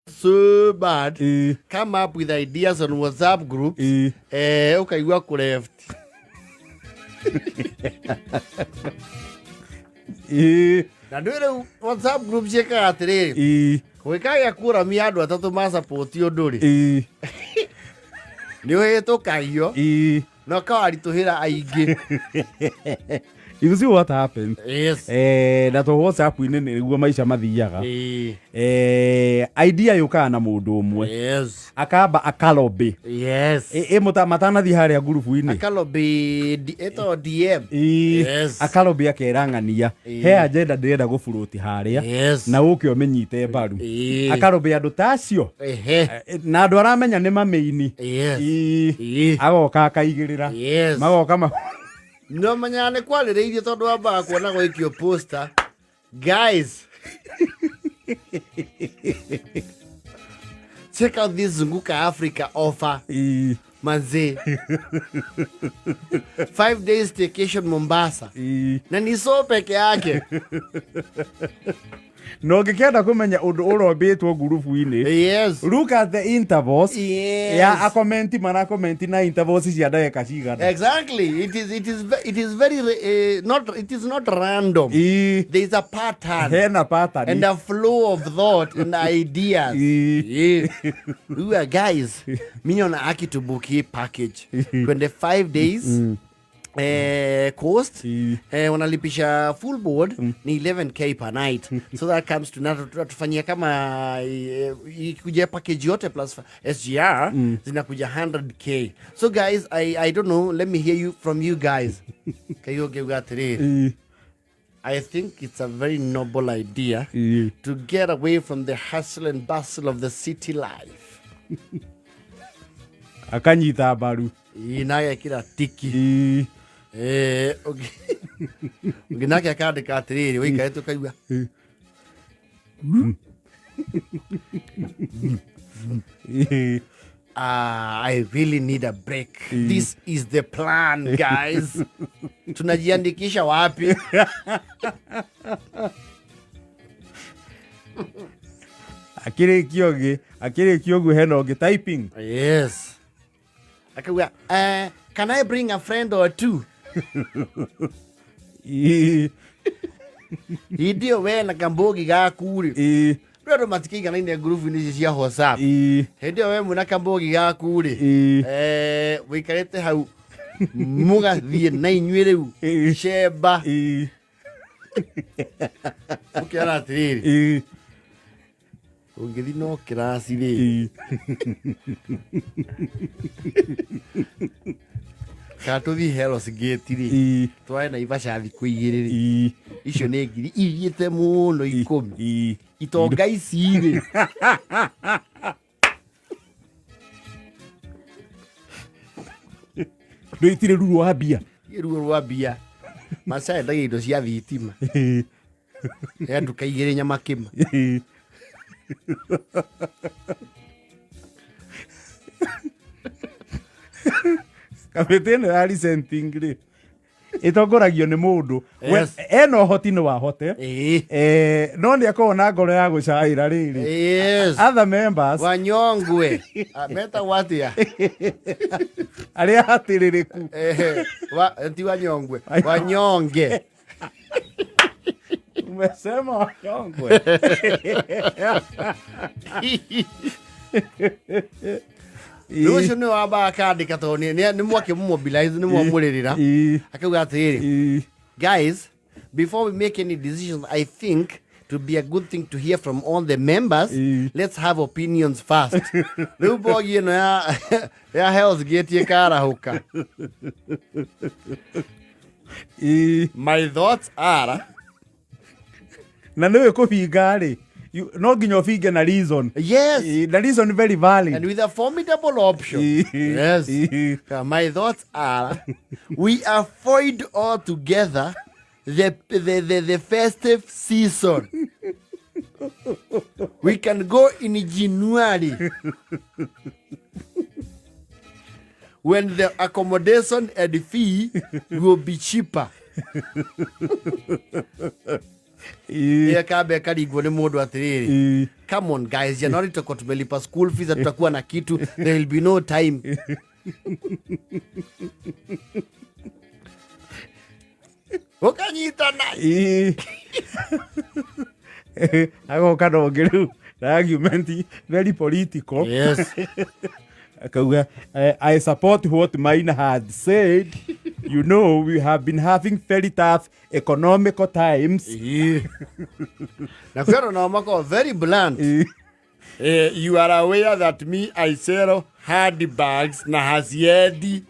So bad. Come up with ideas on WhatsApp groups. Ũkaigua kũ left. Na ndwĩ rĩu WhatsApp group ciĩkaga atĩrĩrĩ, gwĩkagĩa kũramia andũ atatũ macapoti ũndũ rĩ, nĩ ũhĩtũkagio na ũkawaritũhĩra aingĩ. You see what happened? Yes. Na to WhatsApp-inĩ nĩguo maica mathiaga. Idea yũkaga na mũndũ ũmwe. Akamba akalobĩ. Matanathiĩ harĩa ngurubu-inĩ. Akalobĩ ĩtagwo DM. Akalobĩ akera ng'ania. He agenda ndĩrenda gũburũti harĩa. Na ũke ũmĩnyite mbaru. Akalobĩ andũ ta acio. Na andũ aramenya nĩ mamĩini. Agoka akaigĩrĩra. Magoka ma No menyaga nĩ kwarĩrĩirio tondũ wambaga kuona gwaikio poster. Guys, check out this Zunguka Africa offer. Manze. 5 days staycation Mombasa. Na ni so peke yake. Na ũngĩkĩenda kũmenya ũndũ ũrombĩtwo ngurubu-inĩ, look at the intervals ya akomenti marakomenti na intervals cia ndagĩka cigana. Exactly. It is very not it is not random. There is a pattern Hena pattern and a flow of thought and ideas. We are guys. Mimi akitubuki package. 25 days. Coast wanalipisha full board ni 11K per night, so that comes to natufanyia kama ikuja package yote plus SGR zinakuja 100K. So guys, I don't know, let me hear you from you guys. Kaiyo ngeuga atiriri, I think it's a very noble idea to get away from the hustle and bustle of the city life. Akanyita mbaru. Ĩ, nagekĩra tiki. Ũngĩ nake akandĩka atĩrĩrĩ, wĩikarĩte ũkaigua "Ah, I really need a break. This is the plan, guys. Tunajiandikisha wapi?" Akĩrĩkia ũngĩ, akĩrĩkia ũguo hena ũngĩ typing. Yes. Akauga, "Can I bring a friend or two?" Hĩndĩ ĩyo we na kambogi gaku rĩ, rĩu andũ matikĩiganaine ngurubu-inĩ ici cia WhatsApp. Hĩndĩ ĩyo we mwĩna kambogi gaku rĩ, wĩikarĩte hau mũgathiĩ na inyuĩ rĩu cemba mũkĩona atĩrĩrĩ, ũngĩthiĩ no kĩraci rĩ, kana tũthiĩ Hell's Gate rĩ, tware Naivasha thikũ 2 rĩ, icio nĩ ngiri ithiĩte mũno 10. Itonga ici rĩ, Ndå itirä ruo wa mbia. Ruo rwa mbia macaendagia indo cia thitima ya nduka 2 nyamakĩma. Kamĩtĩ ĩno ya resenting rĩ ĩtongoragio nĩ mũndũ ena ũhoti no ahote. No nĩ akoragwo na ngoro ya gũcaĩra rĩrĩ other members. Wanyongwe. Ah, metagwo atĩa? Arĩa hatĩrĩrĩku. Ti wanyongwe, wanyonge. Umesema wanyongwe. Rĩu ũcio nĩ wambaga akandĩka tondũ nĩ mwakĩmũmobilize, nĩ mwamũrĩrĩra. Akauga atĩrĩrĩ, "Guys, before we make any decisions, I think it would be a good thing to hear from all the members. Let's have opinions first." Rĩu mbogi ĩno ya Hell's Gate ĩkarahũka. "My thoughts are" Na nĩ kũbinga rĩ, no nginya ũbinge na reason. Na reason very valid. And with a formidable option. Yes. "My thoughts are we avoid altogether the festive season. We can go in January when the accommodation and fee will be cheaper." Ĩyo ĩkamba ĩkaringwo nĩ mũndũ atĩrĩrĩ, come on guys, January tutakuwa tumelipa school fees, tutakuwa na kitu, there will be no time. Ũkanyitana. Agoka na ũngĩ rĩu na argument very political. Akauga, "I support what Maina had said. We have been having very tough economical times." Na kwĩrwo nao makorwo very blunt. "You are aware that me, I sell handbags na haziendi."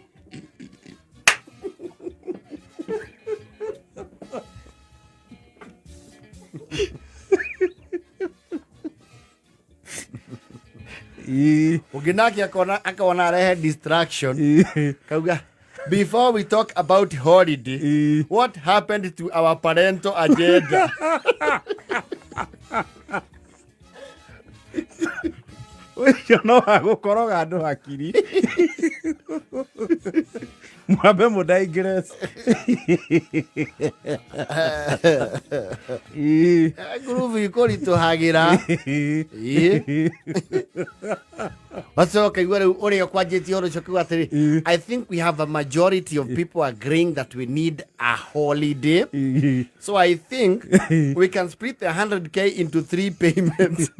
Ũngĩ nake akona arehe distraction. Kauga, "Before we talk about holiday, what happened to our parental agenda?" Ũcio no wagũkoroga andũ hakiri mwambe mũdaingĩre. Ngurubu ikũritũhagĩra. Wacoka igua rĩu ũrĩa kwanjĩtie ũhoro ũcio kiuga atĩrĩ, "I think we have a majority of people agreeing that we need a holiday, so I think we can split the 100K into three payments."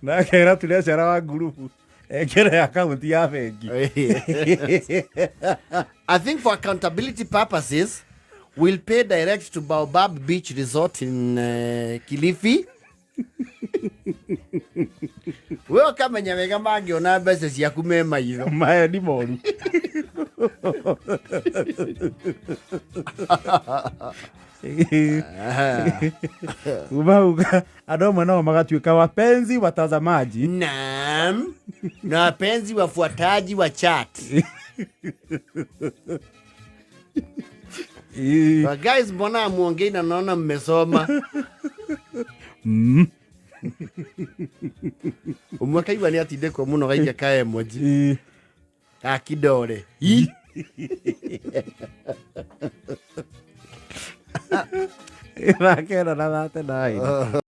Nakera treasurer wa ngurubu ekĩre akaunti ya bengi. "I think for accountability purposes, we'll pay direct to Baobab Beach Resort in Kilifi." We ũkamenya wega mangĩona mbeca ciaku me maitho. Maeni moru. Kuma hau andũ amwe nao magatuĩka wapenzi watazamaji. Naam, na wapenzi wafuataji wa chat. But guys, mbona hamuongei na naona mmesoma? Ũmwe kaigua nĩ atindĩkwo mũno gaikia ka emoji ka kidore. Hi. 9:39.